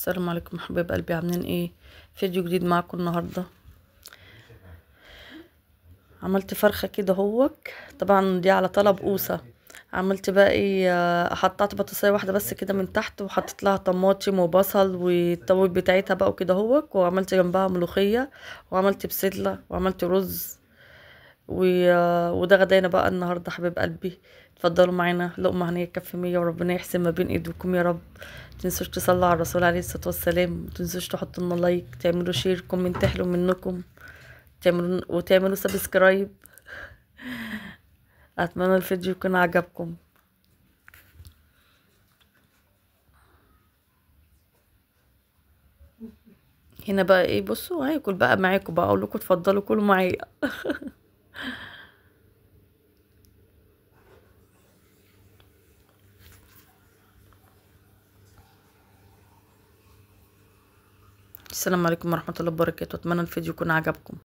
السلام عليكم حبايب قلبي، عاملين ايه؟ فيديو جديد معاكم النهارده. عملت فرخة كده اهوك، طبعا دي على طلب اوسه. عملت بقى ايه، حطيت بطاطسيه واحدة بس كده من تحت، وحطيت لها طماطم وبصل والتوابل بتاعتها بقى وكده اهوك، وعملت جنبها ملوخية، وعملت بسلة، وعملت رز وده غدانا بقى النهارده حبيب قلبي. اتفضلوا معانا لقمة هنيه كف 100، وربنا يحسن ما بين ايديكم يا رب. متنسوش تصلوا على الرسول عليه الصلاة والسلام، متنسوش تحطوا لنا like، تعملوا share، comment حلو منكم، وتعملوا subscribe. اتمنى الفيديو يكون عجبكم. هنا بقى ايه، بصوا هاكل بقى معاكم بقى، اقول لكم اتفضلوا كلوا معايا. السلام عليكم ورحمة الله وبركاته. اتمنى الفيديو يكون عجبكم.